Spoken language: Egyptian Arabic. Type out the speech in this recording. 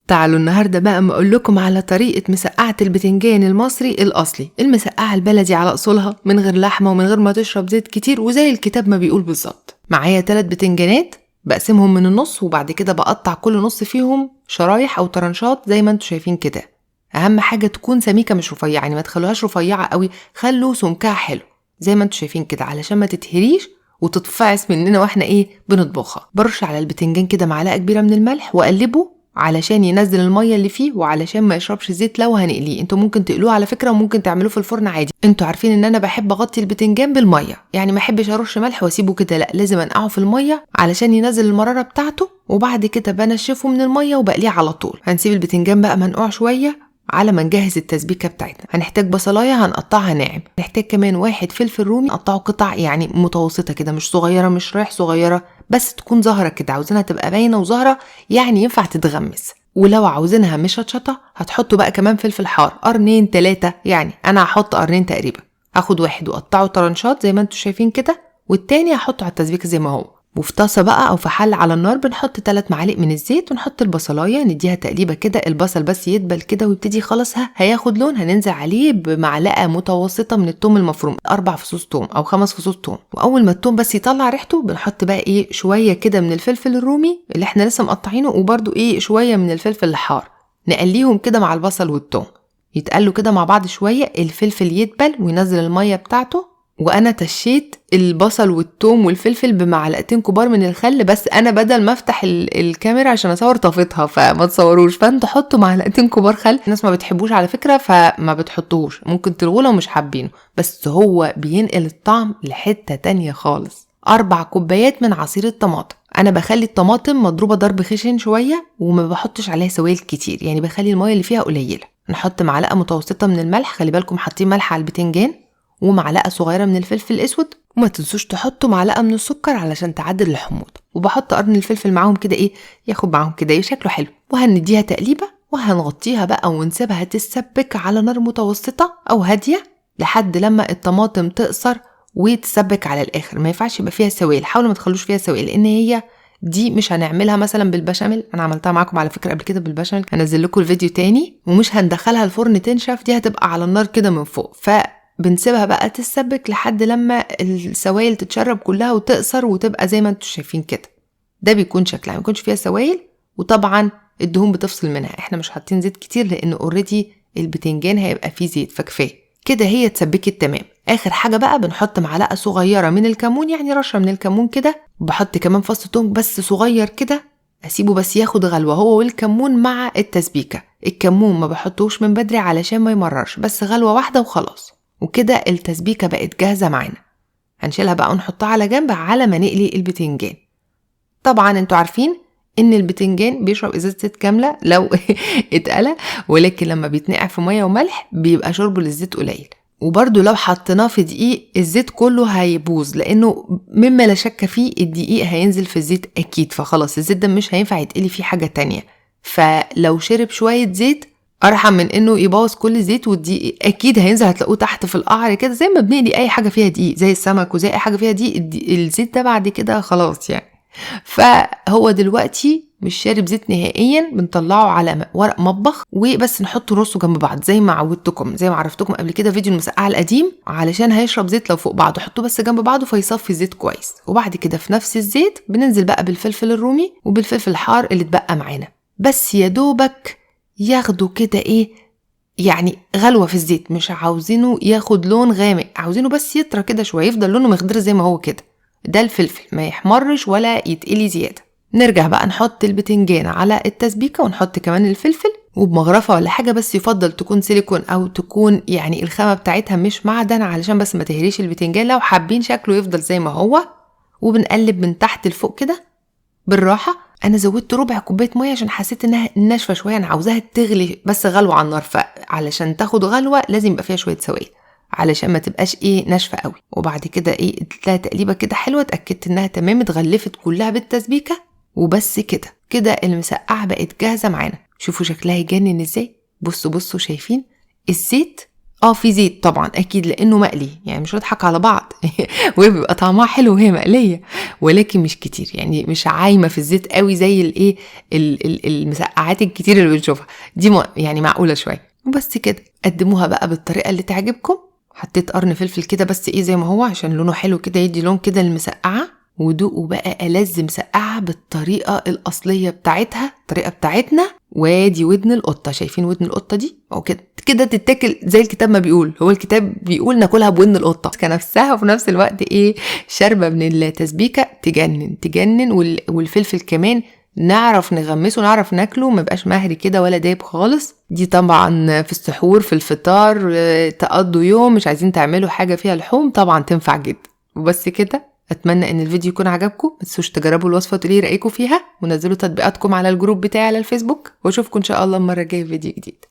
تعالوا النهارده بقى اما اقول لكم على طريقه مسقعه البتنجان المصري الاصلي، المسقعه البلدي على اصولها، من غير لحمه ومن غير ما تشرب زيت كتير، وزي الكتاب ما بيقول بالظبط. معايا 3 بتنجانات بقسمهم من النص، وبعد كده بقطع كل نص فيهم شرايح او طرنشات زي ما انتم شايفين كده. اهم حاجة تكون سميكة مش رفيعة، يعني ما تخلوهاش رفيعة قوي، خلوا سمكها حلو زي ما انتم شايفين كده علشان ما تتهريش وتتفعس مننا واحنا ايه بنطبخها. برش على البتنجان كده معلقه كبيرة من الملح واقلبه علشان ينزل المية اللي فيه وعلشان ما يشربش زيت لو هنقليه. انتوا ممكن تقلوه على فكرة وممكن تعملوه في الفرن عادي. انتوا عارفين ان انا بحب اغطي البتنجان بالمية، يعني ما احبش ارش ملح واسيبه كده، لا لازم انقعه في المية علشان ينزل المرارة بتاعته، وبعد كده بنشفه من المية وبقليه على طول. هنسيب البتنجان بقى منقوع شوية على ما نجهز التسبيكه بتاعتنا. هنحتاج بصلايه هنقطعها ناعم، نحتاج كمان 1 فلفل رومي نقطعه قطع يعني متوسطه كده، مش صغيرة مش رايح صغيرة، بس تكون زهره كده، عاوزينها تبقى باينة وزهرة يعني ينفع تتغمس. ولو عاوزينها مشطشطه هتحطوا بقى كمان فلفل حار قرنين 3، يعني انا هحط قرنين تقريبا. هاخد واحد واقطعه طرنشات زي ما انتم شايفين كده، والتاني هحطه على التسبيكه زي ما هو. وفي طاسه بقى او في حله على النار بنحط 3 معالق من الزيت ونحط البصلايه، نديها تقليبه كده، البصل بس يدبل كده ويبتدي خلاص هياخد لون. هننزل عليه بمعلقه متوسطه من الثوم المفروم، 4 فصوص ثوم او 5 فصوص ثوم. واول ما الثوم بس يطلع ريحته بنحط بقى ايه شوية كده من الفلفل الرومي اللي احنا لسه مقطعينه، وبرده ايه شوية من الفلفل الحار، نقليهم كده مع البصل والثوم، يتقلوا كده مع بعض شوية، الفلفل يدبل وينزل المية بتاعته. وانا تشيت البصل والثوم والفلفل بمعلقتين كبار من الخل، بس انا بدل ما افتح الكاميرا عشان اصور طافتها فما تصوروش، فانتوا حطوا معلقتين كبار خل. الناس ما بتحبوش على فكرة فما بتحطوش، ممكن تلغوه لو مش حابينه، بس هو بينقل الطعم لحته تانية خالص. 4 كوبايات من عصير الطماطم. انا بخلي الطماطم مضروبة ضرب خشن شوية وما بحطش عليها سوائل كتير، يعني بخلي المية اللي فيها قليله. نحط معلقه متوسطه من الملح، خلي بالكم حاطين ملح على البتنجان، ومعلقة صغيرة من الفلفل الاسود، وما تنسوش تحطوا معلقه من السكر علشان تعدل الحموضة. وبحط قرن الفلفل معاهم كده ايه ياخد معاهم كده شكله حلو. وهنديها تقليبه وهنغطيها بقى ونسيبها تتسبك على نار متوسطه او هادية لحد لما الطماطم تقصر وتسبك على الاخر. ما ينفعش يبقى فيها سوائل، حاولوا ما تخلوش فيها سوائل، لان هي دي مش هنعملها مثلا بالبشاميل. انا عملتها معاكم على فكرة قبل كده بالبشاميل، هنزل لكم الفيديو تاني. ومش هندخلها الفرن تنشف، دي هتبقى على النار كده من فوق، ف بنسيبها بقى تتسبك لحد لما السوائل تتشرب كلها وتقصر وتبقى زي ما انتم شايفين كده. ده بيكون شكلها، ما يكونش فيها سوائل، وطبعا الدهون بتفصل منها. احنا مش حاطين زيت كتير لان already البتنجان هيبقى فيه زيت، فكفايه كده هي اتسبكت تمام. اخر حاجة بقى بنحط معلقه صغيرة من الكمون، يعني رشه من الكمون كده، وبحط كمان فص توم بس صغير كده، اسيبه بس ياخد غلوه هو والكمون مع التسبيكه. الكمون ما بحطوش من بدري علشان ما يمررش، بس غلوه واحدة وخلاص. وكده التسبيكه بقت جاهزة معانا. هنشيلها بقى ونحطها على جنب على ما نقلي البتنجان. طبعا انتوا عارفين ان البتنجان بيشرب ازازة زيت كاملة لو اتقلى، ولكن لما بيتنقع في مية وملح بيبقى شربه للزيت قليل. وبرده لو حطيناه في دقيق الزيت كله هيبوظ، لانه مما لا شك فيه الدقيق هينزل في الزيت اكيد، فخلاص الزيت ده مش هينفع يتقلي فيه حاجة تانية. فلو شرب شوية زيت ارحم من انه يبوظ كل الزيت، والدقيق اكيد هينزل، هتلاقوه تحت في القعر كده زي ما بنقلي اي حاجة فيها دقيق، زي السمك وزي اي حاجة فيها دقيق، الزيت ده بعد كده خلاص يعني. فهو دلوقتي مش شارب زيت نهائيا، بنطلعه على ورق مطبخ وبس نحط رصه جنب بعض زي ما عودتكم، زي ما عرفتكم قبل كده فيديو المسقعه القديم، علشان هيشرب زيت لو فوق بعضه، حطوه بس جنب بعضه فيصفي الزيت كويس. وبعد كده في نفس الزيت بننزل بقى بالفلفل الرومي وبالفلفل الحار اللي اتبقى معانا، بس يا دوبك ياخدوا كده ايه يعني غلوه في الزيت، مش عاوزينه ياخد لون غامق، عاوزينه بس يطرى كده شوية، يفضل لونه مخضر زي ما هو كده. ده الفلفل ما يحمرش ولا يتقلي زيادة. نرجع بقى نحط البتنجان على التسبيكه ونحط كمان الفلفل، وبمغرفه ولا حاجة، بس يفضل تكون سيليكون او تكون يعني الخامة بتاعتها مش معدن علشان بس ما تهريش البتنجان، لو حابين شكله يفضل زي ما هو. وبنقلب من تحت لفوق كده بالراحة. انا زودت ربع كوباية مية عشان حسيت انها ناشفة شوية، انا عاوزاها تغلي بس غلوه على النار، فعلشان تاخد غلوه لازم يبقى فيها شوية سوائل علشان ما تبقاش ايه ناشفة قوي. وبعد كده ايه اديتلها تقليبه كده حلوة، اتاكدت انها تمام اتغلفت كلها بالتسبيكه، وبس كده كده المسقعه بقت جاهزة معانا. شوفوا شكلها يجنن ازاي، بصوا بصوا شايفين الزيت في زيت طبعا اكيد لانه مقلي، يعني مش هنضحك على بعض وهي بيبقى طعمها حلو وهي مقلية، ولكن مش كتير، يعني مش عايمه في الزيت قوي زي الايه المسقعات الكتير اللي بنشوفها دي، يعني معقولة شوية. وبس كده قدموها بقى بالطريقة اللي تعجبكم. حطيت قرن فلفل كده بس ايه زي ما هو عشان لونه حلو كده، يدي لون كده للمسقعه. ودوقوا بقى ألذ مسقعه بالطريقة الاصلية بتاعتها، الطريقة بتاعتنا. وادي ودن القطة، شايفين ودن القطة دي؟ او كده كده تتاكل زي الكتاب ما بيقول، هو الكتاب بيقول ناكلها بودن القطة كنفسها، وفي نفس الوقت ايه شاربه من التسبيكه، تجنن تجنن. والفلفل كمان نعرف نغمسه، نعرف ناكله، ما بقاش مهري كده ولا دايب خالص. دي طبعا في السحور، في الفطار، تقضوا يوم مش عايزين تعملوا حاجة فيها لحوم، طبعا تنفع جدا. وبس كده، اتمنى ان الفيديو يكون عجبكم، ما تنسوش تجربوا الوصفة وتقولي رايكم فيها، ونزلوا تطبيقاتكم على ال group بتاعي على الفيسبوك، واشوفكم ان شاء الله المرة الجاية في فيديو جديد.